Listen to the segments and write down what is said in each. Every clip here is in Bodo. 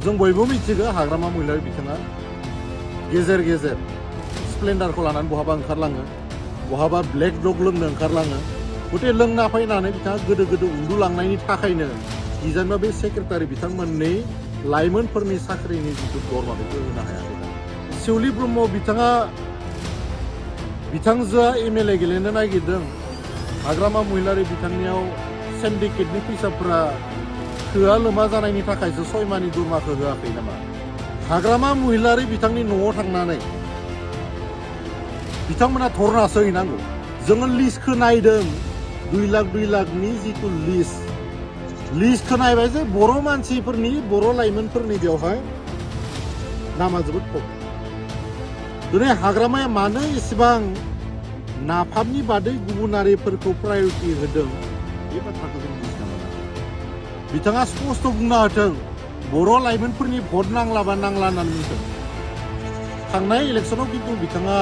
जों बयबो मिथिगौ हाग्रामा महिलारि बिथाङा गेजेर गेजेर स्प्लेन्डारखौ लानानै बहाबा ओंखारलाङो, बहाबा ब्लेक डग लोंनो ओंखारलाङो। गथे लोंना फैनानै बिथाङा गोदो गोदो उन्दुलांनायनि थाखायनो गिजानबा बे सेक्रेटारि बिथांमोननि लाइमोनफोरनि साख्रिनि जिथु दरमा बेखौ होनो हायाखै। शिवली ब्रह्म बिथाङा बिथांजोआ MLA गेलेनो नागिरदों। हाग्रामा महिलारि बिथांनियाव सिन्डिकेटनि फैसाफोरा थोआ लोमा जानायनि थाखायसो 6 माहनि दरमाखौ होआखै नामा? हाग्रामा महिलारि बिथांनि न'आव थांनानै बिथांमोना धरनासो हैनांगौ। जोङो लिस्टखौ नायदों, 2 लाखनि जिथु लिस्टखौ नायबाय जे बर' मानसिफोरनि, बर' लाइमोनफोरनि बेवहाय नामा जोबोद खम। दिनै हाग्रामाया मानो एसेबां नाफामनि बादै गुबुनारिफोरखौ प्रायरिटि होदों बे बाथ्राखौ जों बुजिना मोना। बिथाङा स्पष्ट बुंना होथों, बर' लाइमोनफोरनि भट नांलाबा नांला होननानै बुंथों। थांनाय इलेक्सनाव खिन्थु बिथाङा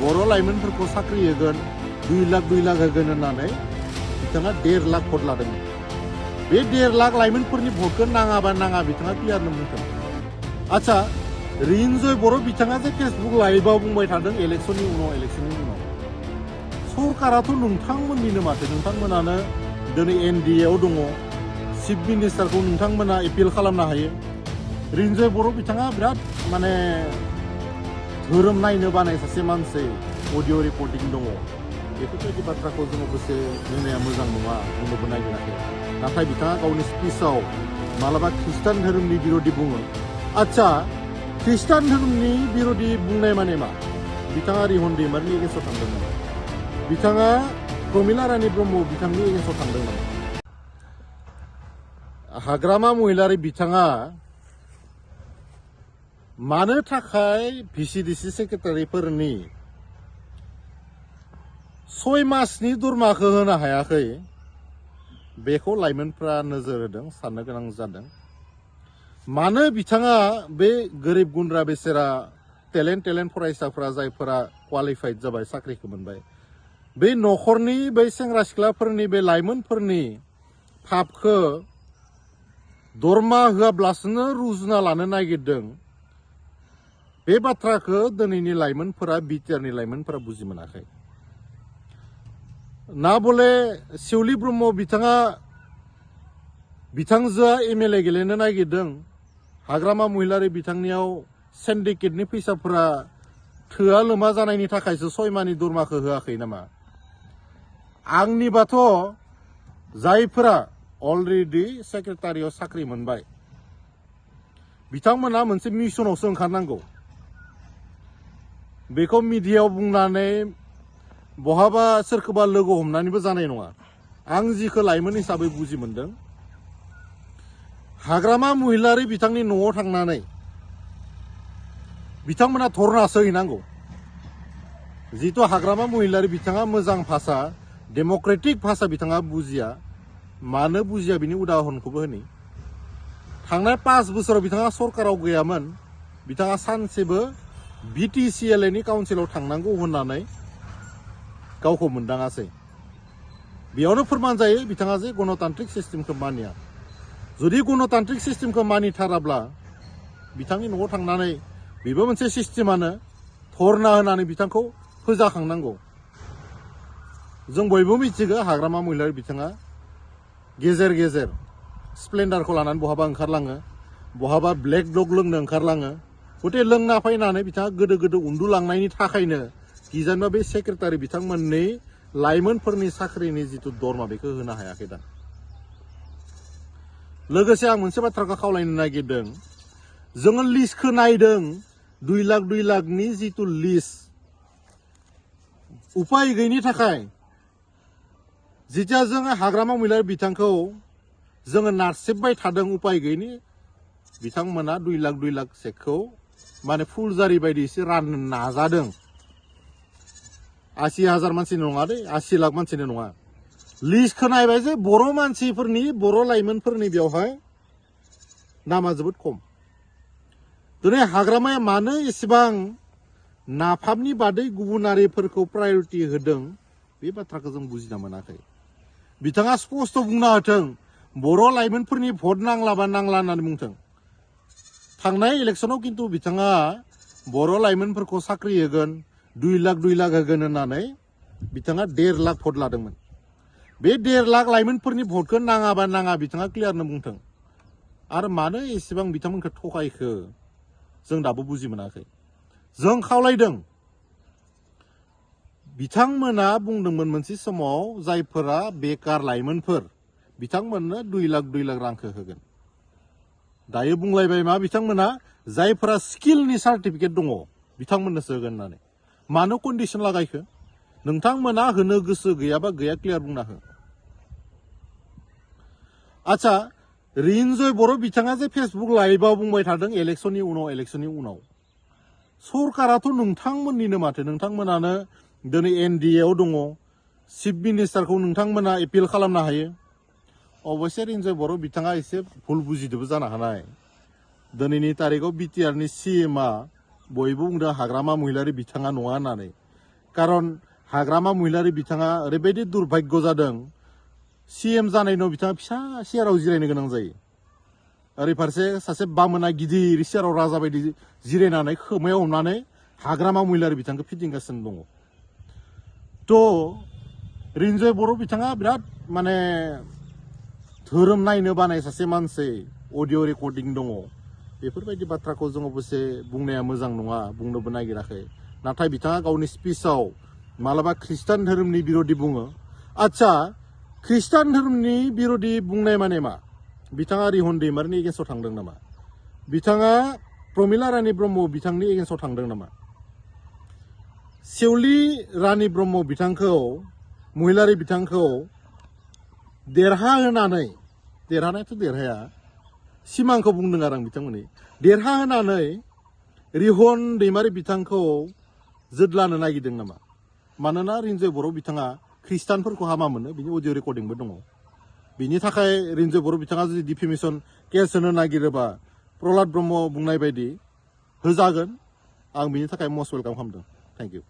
बर' लाइमोनफोरखौ साख्रि होगोन, 2 लाख होगोन होननानै बिथाङा 1.5 लाख भट लादोंमोन। बे 1.5 लाख लाइमोनफोरनि भटखौ नाङाबा नाङा बिथाङा क्लियारनो बुंथों। आच्छा, रिन्जय बर' बिथाङा जे फेसबुक लाइभआव बुंबाय थादों इलेक्सननि उनाव सरकाराथ' नोंथांमोननिनो माथो, नोंथांमोनानो दिनै NDA आव दङ, चिफ मिनिस्टारखौ नोंथांमोना एपिल खालामनो हायो। रिन्जय बर' बिथाङा बिराद माने धोरोम नायनो बानाय सासे मानसि, अडिअ रिपर्टिं दङ। बेफोरबायदि बाथ्राखौ जों अबसे बुंनाया मोजां नङा, बुंनोबो नागिराखै। नाथाय बिथाङा गावनि स्पिचआव मालाबा ख्रिस्टान धोरोमनि बिर'धि बुङो। आच्छा, ख्रिस्टान धोरोमनि बिर'धि बुंनाय माने मा? बिथाङा रिहन दैमारिनि एगेन्स्टआव थांदों नामा? बिथाङा प्रमिला रानी ब्रह्म बिथांनि एगेन्स्टआव थांदों नामा? हाग्रामा महिलारि बिथाङा मानो थाखाय VCDC सेक्रेटारिफोरनि 6 मासनि दरमाखौ होनो हायाखै, बेखौ लाइमोनफ्रा नोजोर होदों, साननो गोनां जादों। मानो बिथाङा बे गोरिब गुन्द्रा बेसेरा टेलेन्ट फरायसाफ्रा जायफोरा क्वालिफाइड जाबाय, साख्रिखौ मोनबाय, बे न'खरनि बै सेंग्रा सिख्लाफोरनि, बे लाइमोनफोरनि फाफखौ दरमा होआब्लासोनो रुजुना लानो नागिरदों। बे बाथ्राखौ दिनैनि लाइमोनफोरा, बिटिआरनि लाइमोनफोरा बुजि मोनाखै। ना बले शिवली ब्रह्म बिथाङा बिथांजोआ MLA गेलेनो नागिरदों। हाग्रामा महिलारि बिथांनियाव सिन्डिकेटनि फैसाफोरा थोआ लोमा जानायनि थाखायसो 6 माहनि दरमाखौ होआखै नामा? आंनिबाथ' जायफोरा अलरेडि सेक्रेटारियाव साख्रि मोनबाय, बिथांमोना मोनसे मिशनावसो ओंखारनांगौ। बेखौ मिडियायाव बुंनानै बहाबा सोरखौबा लोगो हमनानैबो जानाय नङा। आं जिखौ लाइमोन हिसाबै बुजि मोनदों, हाग्रामा महिलारि बिथांनि न'आव थांनानै बिथांमोना धरनासो हैनांगौ। जिथु हाग्रामा महिलारि बिथाङा मोजां भाषा, डेम'क्रेटिक भाषा बिथाङा बुजिया। मानो बुजिया बिनि उदाहरणखौबो होनि। थांनाय 5 बोसोराव बिथाङा सरकाराव गैयामोन, बिथाङा सानसेबो BTCLA काउन्सिलाव थांनांगौ होननानै गावखौ मोनदाङासै। बेयावनो फोरमान जायो बिथाङा जे गणतान्त्रिक सिस्टेमखौ मानिया। जुदि गणतान्त्रिक सिस्टेमखौ मानिथाराब्ला बिथांनि न'आव थांनानै बेबो मोनसे सिस्टेमानो धरना होनानै बिथांखौ फोजाखांनांगौ। जों बयबो मिथिगौ हाग्रामा महिलारि बिथाङा गेजेर गेजेर स्प्लेन्डारखौ लानानै बहाबा ओंखारलाङो, बहाबा ब्लेक डग लोंनो ओंखारलाङो। गथे लोंना फैनानै बिथाङा गोदो गोदो उन्दुलांनायनि थाखायनो गिजानबा बे सेक्रेटारि बिथांमोननि लाइमोनफोरनि साख्रिनि जिथु दरमा बेखौ होनो हायाखै दा। लोगोसे आं मोनसे बाथ्राखौ खावलायनो नागिरदों, जोङो लिस्टखौ नायदों, 2 लाखनि जिथु लिस्ट, उपाय गैयिनि थाखाय जिथिया जोङो हाग्रामा महिलारि बिथांखौ जोङो नारसेबबाय थादों, उपाय गैयिनि बिथांमोना 2 लाख चेकखौ माने फुलजारि बायदि एसे राननो नाजादों। 80,000 मानसिनि नङा दे, 80 लाख मानसिनि नङा। लिस्टखौ नायबाय जे बर' मानसिफोरनि, बर' लाइमोनफोरनि बेवहाय नामा जोबोद खम। दिनै हाग्रामाया मानो एसेबां नाफामनि बादै गुबुनारिफोरखौ प्रायरिटि होदों बे बाथ्राखौ जों बुजिना मोनाखै। बिथाङा स्पष्ट बुंना होथों, बर' लाइमोनफोरनि भट नांलाबा नांला होननानै बुंथों। थांनाय इलेक्शनाव किन्तु बिथाङा बर' लाइमोनफोरखौ साख्रि होगोन 2 लाख होगोन होननानै बिथाङा 1.5 लाख भट लादोंमोन। बे 1.5 लाख लाइमोनफोरनि भटखौ नाङाबा नाङा बिथाङा क्लियारनो बुंथों। आरो मानो एसेबां बिथांमोनखौ थगायखो जों दाबो बुजि मोनाखै। जों खावलायदों बिथांमोना बुंदोंमोन मोनसे समाव जायफोरा बेकार लाइमोनफोर बिथांमोननो 2 लाख रांखौ होगोन। दायो बुंलायबाय मा बिथांमोना जायफोरा स्किलनि सार्टिफिकेट दङ बिथांमोननोसो होगोन होननानै। मानो कन्डिशन लागायखो? नोंथांमोना होनो गोसो गैयाबा गैया क्लियार बुंना हो। आच्छा, रिन्जय बर' बिथाङा जे फेसबुक लाइभआव बुंबाय थादों इलेक्शननि उनाव सरकाराथ' नोंथांमोननिनो माथो, नोंथांमोनानो दिनै NDA आव दङ, चिफ मिनिस्टारखौ नोंथांमोना एपिल खालामनो हायो। अबयसे रिन्जय बर' बिथाङा एसे भुल बुजिदोंबो जानो हानाय। दिनैनि तारिखआव बिटिआरनि CMआ बयबो बुंदों हाग्रामा महिलारि बिथाङा नङा होननानै। खारन हाग्रामा महिलारि बिथाङा ओरैबायदि दुर्भाग्य जादों CM जानायनि उनाव बिथाङा फिसा सियाराव जिरायनो गोनां जायो। ओरै फारसे सासे बामोना गिदिर सियाराव राजा बायदि जिरायनानै खोमायाव हमनानै हाग्रामा महिलारि बिथांखौ फिदिंगासिनो दङ। थ' रिन्जय बर' बिथाङा बिराद माने धोरोम नायनो बानाय सासे मानसि, अडिअ रेकर्डिं दङ। बेफोरबायदि बाथ्राखौ जों अबयसे बुंनाया मोजां नङा, बुंनोबो नागिराखै। नाथाय बिथाङा गावनि स्पिचआव मालाबा ख्रिस्टान धोरोमनि बिर'धि बुङो। आच्छा, ख्रिस्टान धोरोमनि बिर'धि बुंनाय माने मा? बिथाङा रिहन दैमारिनि एगेन्स्टआव थांदों नामा? बिथाङा प्रमिला रानी ब्रह्म बिथांनि एगेन्स्टआव थांदों नामा? सेवली रानी ब्रह्म बिथांखौ, महिलारि बिथांखौ देरहानायाथ' देरहाया, सिमांखौ बुंदों आरो आं बिथांमोननि देरहाहोनानै रिहन दैमारि बिथांखौ जोदलानो नागिरदों नामा? मानोना रिन्जय बर' बिथाङा ख्रिस्टानफोरखौ हामा मोनो, बिनि अडिअ रेकर्डिंबो दङ। बिनि थाखाय रिन्जय बर' बिथाङा जुदि डिफेमेसन केस होनो नागिरोबा प्रहलाद ब्रह्म बुंनाय बायदि होजागोन। आं बिनि थाखाय मस्ट वेलकाम खालामदों। Thank you.